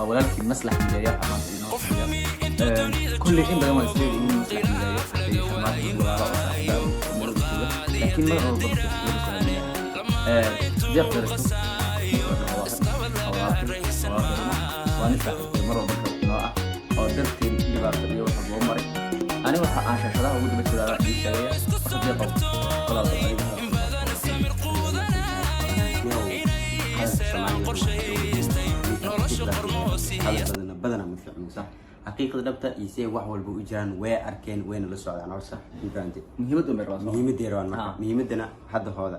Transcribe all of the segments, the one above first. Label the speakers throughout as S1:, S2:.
S1: Walaalkii Maslax Mideeya waxaa maanta inoo fadhiya. Kulley in badan waan isleeyahay in Maslax Mideeyo iyo Sharmaake walaalo oo saaxiibo ah oo meel jooga, laakiin mar walba dadka isku soo Deeq Darajo walaalkay, waa nin saaxiibkay mar walba garab inoo ah oo dartiin dhibaato iyo wax walba maray. Ani waxa aan shaashadaha ugu daba jiraa ii sheegaya. Marka Deeqow, walaal, adiga.
S2: Hadal badana badana ma fiicno. Sax, xaqiiqada dhabta iyo see wax walba u jiraan way arkeen, wayna la socdaan horta, ma fahantay?
S1: Muhiimad un bay rabaa, soo
S2: Muhiimadday rabaan marka.
S1: Ah.
S2: Muhiimadana hadda hooda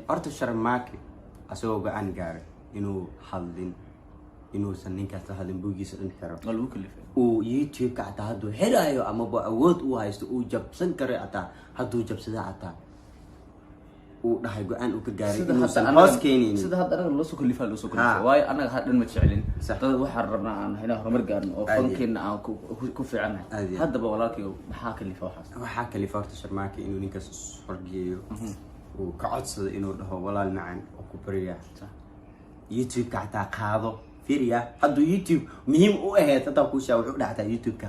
S2: horta Sharmaake asagoo go-aan gaaray inuu hadlin, inuusan ninkaas la hadlin, buuggiisa dhan xiro.
S1: Waa lagu kalifay.
S2: Uu YouTube-ka xataa hadduu xiraayo amaba awood uu haysto, uu jabsan karo, xataa hadduu jabsada xataa uu dhahay go-aan uu ka gaaray
S1: Sida
S2: inuusan
S1: hadda
S2: hoos
S1: anaga
S2: keenaynin.
S1: Sida hadda anaga loo soo kalifaa, loo soo kalifay.
S2: Ha.
S1: Waayo, anaga had dhan ma jecelin. Dad waxaan rabnaa aan inaan horumar gaarno oo
S2: Aad iyo
S1: fankeena aan ku fiicannahay.
S2: Aad iyo.
S1: Haddaba walaalkay, maxaa kalifa waxaas?
S2: Waxaa kalifa horta Sharmaake inuu ninkaas horgeeyo, uu ka codsado, inuu dhaho: "Walaal macan oo ku baryaa, YouTube-ka xataa qaado." Fiiriya, hadduu YouTube muhiim u ahayd hataa kuushaa wuxuu dhaxtaa YouTube-ka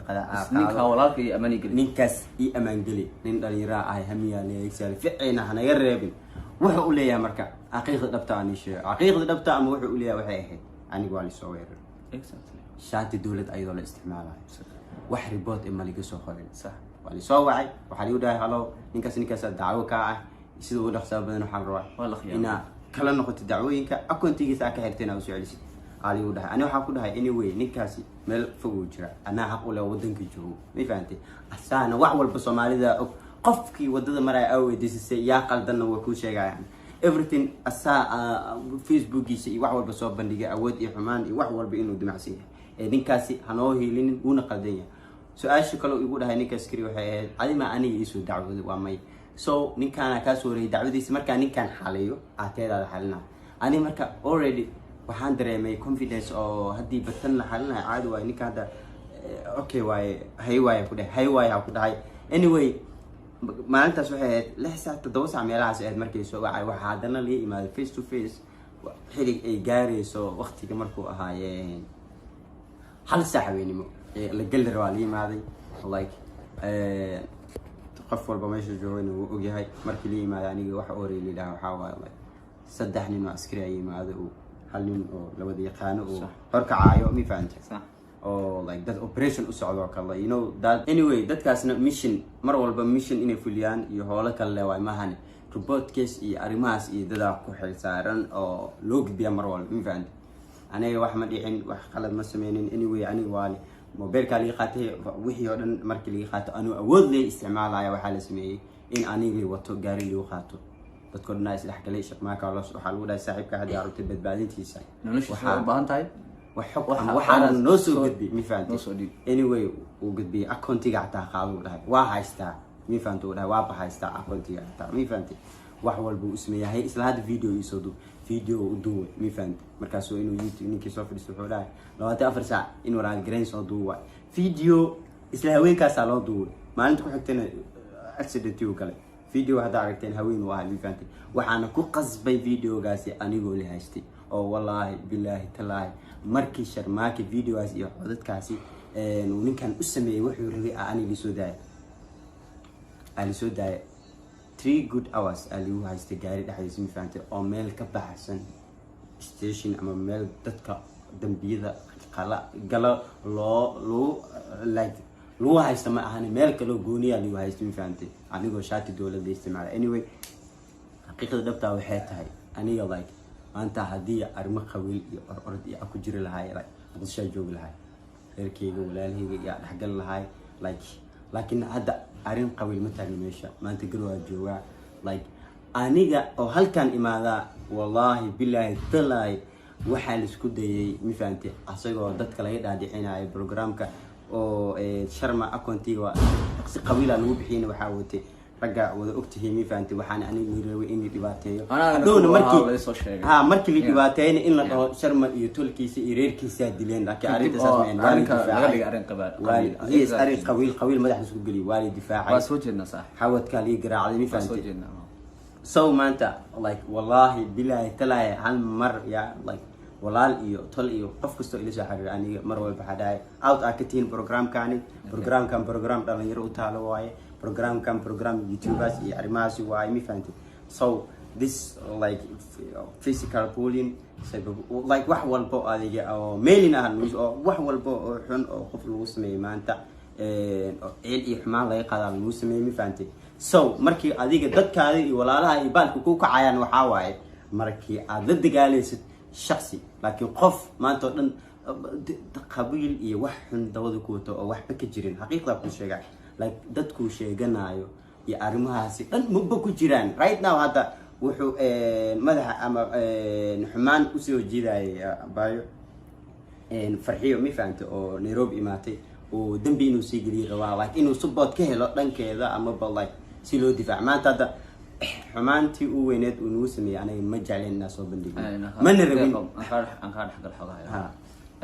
S1: Ninkaa
S2: qaado.
S1: Walaalkay iyo ammaani geli.
S2: Ninkaas ii ammaangeli, nin dhalinyaraa ahay, hamiyaa leegsaale ficina hanaga reebin. Wuxuu u leeyahay marka xaqiiqda dhabta aan ii sheego, xaqiiqda dhabta ama wuxuu u leeyahay waxay ahayd: aniga waa lisoo weerar shaati dowlad ayadoo la isticmaalayo, wax report ee maliga soo qorin. Waa lisoo wacay, waxaa ligu dhahay: "Halo, ninkaas, ninkaasaa dacwo kaa ah, sida ugu dhaqsaa badan waxaa la rabaa
S1: Waa la khiyaamay.
S2: inaa kala noqoto dacwooyinka, akoontigiisa aa ka xirtay, inaa usoo celisid," aa ligu dhahay. Ani waxaa ku dhahay: "Anyway, ninkaasi meel foguu jira, anaa xaq u leh wadanka joogo." Ma fahantay? Asaana wax walba Soomaalida og, qofkii wadada maraya aa weydiisisay yaa qaldanna way kuu sheegayaan everything. Asaa Facebookiisa iyo wax walba soo bandhigay, awood iyo xumaan iyo wax walba inuu dimacsan yahay. Ee ninkaasi hanoo hiilinin, wuuna qaldan yahay. Su-aasha kale igu dhahay ninka askari waxay ahayd: "Adima aniga iisoo dacwooday?" "Waa may." So ninkaana kaa soo warayay dacwadiisa, markaa ninkaan xaliyo aateedaada xalina. Ani marka already waxaan dareemay confidence oo haddii batan la xalinayo caadi waayo ninka hadda. Okay waaye, hay waaye ku dhahay, hay waaye ha ku dhahay. Anyway, maalintaas waxay ahayd 6 saac, 7 saac meelahaas ahayd markay soo wacay. Waxaa haddana laga imaaday face to face xilig ay gaarayso waqtiga markuu ahaayeen 1 saac habeenimo ee la geli rabaa la yimaaday. Like qof walba meesha joogayna wuu ogyahay. Markii la yimaaday aniga waxa orey la yidhaha waxaa waaye like saddex nin oo askari ay yimaado, oo hal nin oo labada yaqaano oo horkacaayo, mi fahantay? Oo like dad operation u socdo oo kale, you know that. Anyway, dadkaasna mission, mar walba mission inay fuliyaan iyo howlo kale le waay maahane, report case iyo arrimahaas iyo dadaa ku xilsaaran oo loo gudbiya mar walba, ma fahantay? Aniga wax ma dhicin, wax qalad ma sameynin. Anyway, aniga waa mobilkaa liga qaatay, wixii oo dhan markii liga qaato anuu awood leh isticmaalaya. Waxaa la sameeyey in anigii wato gaari ligu qaato, dadko dhan aa isdhexgalay. Shaqmaaka waxaa lagu dhahay: "Saaxiibka haddii aragtay badbaadintiisa
S1: Noloshiisa waa u baahan tahay."
S2: Wax xog ama waxaana noo soo gudbi, mi fahantay?
S1: Noo soo dhiib.
S2: Anyway, uu gudbiyey, akoontiga xataa qaado uu dhahay, waa haystaa, mi fahantay? Uu dhahay: "Waaba haystaa akoontiga xataa," mi fahantay? Wax walba uu sameeyahay, isla hadda video iisoo duub, video u duubay, mi fahantay? Markaasuu inuu YouTube ninkii soo fadhiisto wuxuu dhahay 24 saac inuu raadgarayn soo duuba video. Isla haweenkaasaa loo duubay, maalinta ku xigtayna accident uu galay. Video haddaa aragteen haween uu ahay, mi fahantay? Waxaana ku qasbay videogaasi anigoo la haystay oo wallaahi bilaahi talaahi markii Sharmaake videogaas iyo codadkaasi uu ninkan u sameeyey wuxuu rabay ani lisoo daaya, aa lisoo daaya. 3 good hours aa ligu haystay gaari dhexdiisa, ma fahantay? Oo meel ka baxsan station ama meel dadka dambiyada qala galo loo lagu like lagu haysta ma ahani, meel kaloo gooniyaa lagu haysta, ma fahantay? Anigoo shaati dowladda isticmaala. Anyway, xaqiiqada dhabtaa waxay tahay aniga like maanta haddii arrimo qabiil iyo orord iyo ku jiri lahaay, like Muqdishoa joogi lahaay, reerkeyga, walaalaheyga iyo dhexgal lahaay. Like laakiin hadda arrin qabiil ma taagna meesha. Maanta Garwaa joogaa, like aniga oo halkan imaadaa, wallaahi bilaahi talaahi waxaa laisku dayay, ma fahantay, asagoo dadka laga dhaadhicinayo programka oo Sharma akontiga si qabiila lagu bixiyana waxaa watay ragga wada ogtihiin, ma fahantay? Waxaana aniga la rabay in la dhibaateeyo. Hadhowna markii ha markii la dhibaateeyna in la dhaho Sharma iyo tolkiisa iyo reerkiisaa dileen, laakiin arrinta saas ma ahayn. Waa la difaacay. Yes, arrin qabiil, qabiil madaxa isku geliy, waa la difaacay.
S1: Waa soo jeednaa, sax.
S2: Xawadkaa lii garaacday, ma
S1: Waa soo
S2: fahantay?
S1: jeednaa.
S2: So maanta like wallaahi bilaahi talaahi hal mar ya like Walaal iyo tol iyo qof kastoo ila soo xiriira, aniga mar walba waxaa dhahay out aa ka tihiin programkani. Programkan program dhalinyaro u taalo waaye, programkan program YouTubers iyo arrimahaasi waaye, mi fahantay? So this like physical bullying, like wax walba oo adiga oo mailin ah oo wax walba oo xun oo qof lagu sameeyey maanta oo ciil iyo xumaan laga qaadaa lagu sameeyey, mi fahantay? So markii adiga dadkaada iyo walaalaha iyo baalka ku kacayaan, waxaa waaye markii aad la dagaalaysid shaksi. Laakiin qof maanta oo dhan qabiil iyo wax xun dabada ku wato oo waxba ka jirin, xaqiiqdaa kuu sheega, like dadkuu sheeganayo iyo arrimahaasi dhan maba ku jiraan. Right now hadda wuxuu madaxa ama xumaan usoo jiidayay abayo Farxiyo, mi fahamta, oo Nairobi imaatay oo dembi inuu sii geliyi rabaa, like inuu support ka helo dhankeeda amaba like si loo difaac. Maanta hadda xumaantii u weyneed uu nagu sameeyey, aniga ma jeclen inaa soo bandhigno, mana rabin.
S1: Aan kaa dhexgal xogahay.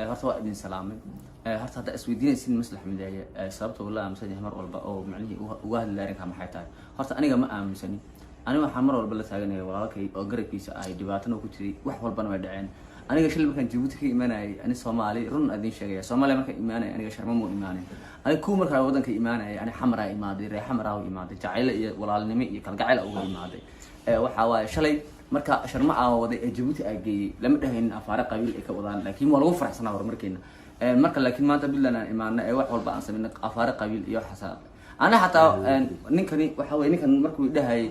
S1: Horta waa idin salaamay. Horta hadda isweydiinaysin Maslax Mideeye sababta uu la aaminsan yahay mar walba oo macnihii uga hadlay arrinkaa maxay tahay, horta aniga ma aaminsanin. Aniga waxaan mar walba la taaganaya walaalkay oo garabkiisa ahay. Dhibaatana ku jiray, wax walbana way dhaceen. Aniga shil markaan Jabuuti ka imaanayay, ani Soomaali run idin sheegaya, Soomaaliya markaan imaanaya aniga Sharma muu imaanin. Aniga kuwa markaa wadanka imaanaya, ani Xamaraa imaaday, reer Xamaraa u imaaday, jacayle iyo walaalnimo iyo kalgacayl uga imaaday. Waxaa waaye shalay marka Sharma aa waday ee Jabuuti aa geeyey, lama dhahaynin afaare qabiil ay ka wadaan, laakiin waa lagu faraxsanaa horumarkeena. Marka laakiin maanta Puntland aan imaana ee wax walba aan sameynay, afaare qabiil iyo waxaas ana xataa ninkani waxa weye ninkan markuu dhahayay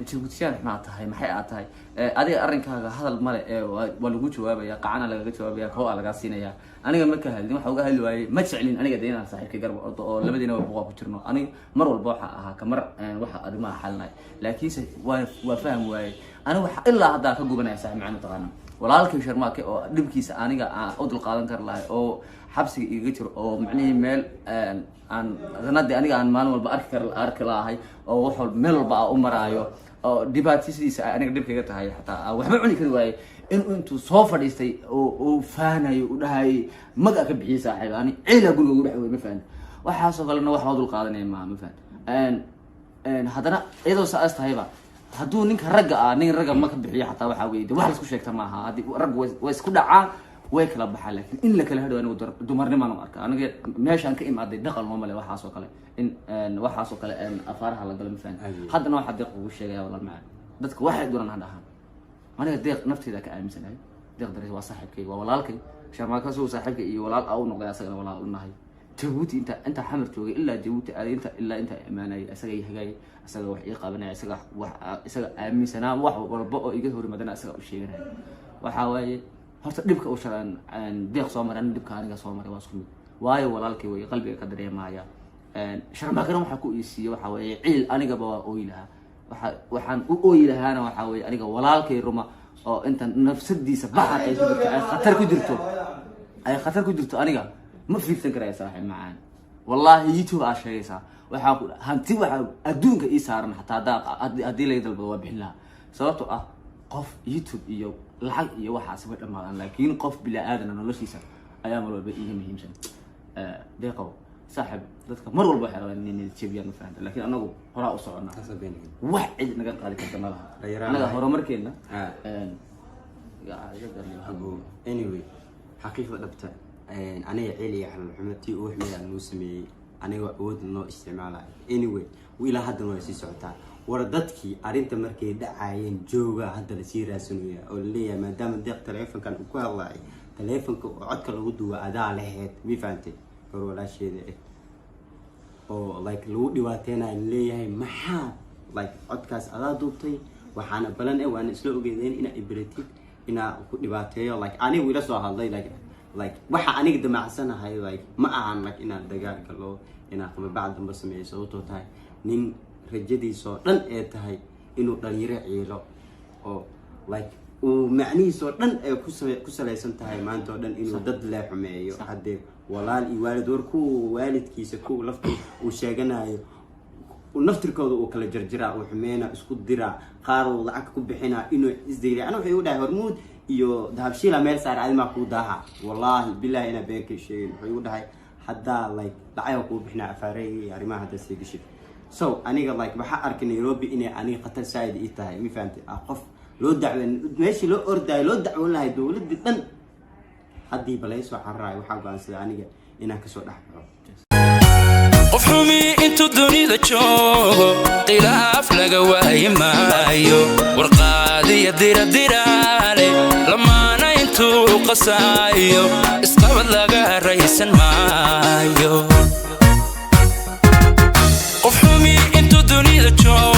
S1: Jabuutiyaan maxaa tahay, maxay aad tahay adiga, arrinkaaga hadal male ee waa lagu jawaabaya, qacana lagaga jawaabaya, koo aa lagaa siinaya. Aniga ma ka hadlin. Waxa uga hadli waayey, ma jeclin aniga de inaan saaxiibkay garab ordo oo labadiina waa buqaa ku jirno. Aniga mar walba waxa ahaa kamar waxa arrimaha xalinay, laakiinse waa faham waayey. Aniga waxa ilaa haddaa ka gubanaya, saaxiib macaan, taqaana walaalkay Sharmaake oo dhibkiisa aniga aan u dulqaadan kari lahay oo xabsiga igaga jiro oo macnihii meel aan sanadii aniga aan maalin walba arki kar arki lahay oo wax walba meel walba aan u maraayo oo dhibaatadiisa ay aniga dhibkayga tahay, xataa aan waxba cuni kari waaye, in intuu soo fadhiistay oo uu faanayo u dhahayay maga ka bixiyay, saaxiib, ani ciila guriga ugu dhex wey, ma fahanti? Waxaasoo kalena wax loo dul qaadanaya maaha, ma fahanti? Haddana iyadoo saas tahayba, hadduu ninka ragga ah, nin ragga ma ka bixiyo xataa, waxaa weye de wax laisku sheegta maaha. Haddii raggu way isku dhacaan, way kala baxaan, laakiin in la kala hadho anigu dumarnimaan u arka. Aniga meeshaan ka imaaday dhaqan looma le waxaas oo kale in waxaas oo kale afaaraha la galo, ma fahanti? Haddana waxaa Deeq ugu sheegaya, walaal macaan, dadka waxay doonaan ha dhahaan, aniga Deeq nafteeda ka aaminsanahay. Deeq Daris waa saaxiibkay, waa walaalkay. Sharmaakaasuu saaxiibkay iyo walaal a u noqday, asagana walaal u nahay. Jabuuti inta Xamar joogay ilaa Jabuuti aaday, inta ilaa inta imaanayay, isaga ii hagaayay, isaga wax ii qabanaya, isaga wax isaga aaminsanaa, wax walba oo iga horimadana isaga u sheeganaya. Waxaa waaye horta dhibka uu sharan Deeq soo maray, ani dhibka aniga soo maray waa isku mid, waayo walaalkay way qalbiga ka dareemaya. Sharmaakana waxaa ku iisiiye waxaa weeye ciil. Anigaba waa ooyi lahaa, waxaan u ooyi lahaana waxaa weeye aniga walaalkay ruma oo inta nafsadiisa baxar ay ku jirto, ay khatar ku jirto, ay khatar ku jirto, aniga ma fiirsan karaya. Saaxiib macaan, wallaahi YouTube aa sheegaysaa, waxaa ku hanti waxaa adduunka ii saaran xataa haddaa haddii laga dalbado waa bixin lahaa, sababtoo ah qof YouTube iyo lacag iyo waxaas way dhamaadaan, laakiin qof bila aadana noloshiisa ayaa mar walba iiga muhiimsan. Deeqow saaxib, dadka mar walba waxay rabaan inay niyad jebiyaan, ma fahanta? Laakiin anagu horaa u soconnaa, wax cid naga qaadi karta ma laha.
S2: Dhalinyaro
S1: anaga
S2: nahay.
S1: Horumarkeena
S2: Anyway, xaqiiqda dhabta, aniga celiya xalal tii uu xumeeya nuu sameeyey, aniga awood noo isticmaalayo. Anyway, ilaa haddana way sii socotaa. War dadkii arrinta markay dhacayeen jooga hadda lasii raadsanaya oo laleeyahay maadaama Deeq taleefonkan uu ku hadlaay, taleefonka oo codka lagu duwa adaa laheyd, mi fahantay? Gabar walaasheeda ah oo like lagu dhibaateynayo, laleeyahay maxaa like codkaas adaa duubtay, waxaana balan eh waana isla ogeedeen inaa ibaratid inaa ku dhibaateeyo. Like anigu ila soo hadlay, like waxa aniga damacsanahay like ma ahan like inaan dagaal galo, inaan qamabacd damba sameeyo, sababtoo tahay nin rajadiisoo dhan ee tahay inuu dhalinyaro ciilo oo like uu macnihiisoo dhan ay ku salaysan tahay maanta oo dhan inuu dad lee xumeeyo. Haddee walaal iyo waalid, war kuwa waalidkiisa, kuwa laftu uu sheeganayo naftirkooda uu kala jarjiraa, uu xumeynaa, isku diraa, qaar uu lacag ku bixinaa inuu isdayray. Ana waxay igu dhahay Hormuud iyo Dahabshiila meel saar adimaa kuu daaha. Wallaahi billahi inaa beenka sheegin. Wuxuu igu dhahay haddaa like lacag kuu bixinaa afaareyga iyo arrimaha haddaa sii gashid. So aniga like waxaa arkay Nairobi inay aniga khatar saaid ii tahay, mi fahantay? Ah, qof loo dacwen meeshii loo ordaayo, loo dacwoon lahay dowladii dhan. Haddiiba laga soo cararayo, waxaa go-aansaday aniga inaan kasoo dhex baxo.
S3: Qof xumi intuu dunida joogo, khilaaf laga waayi maayo. Warqaadiya diradiraale, lamaana intuu qasaayo, isqabad laga raysan maayo. Qof xumi intuu dunida joogo.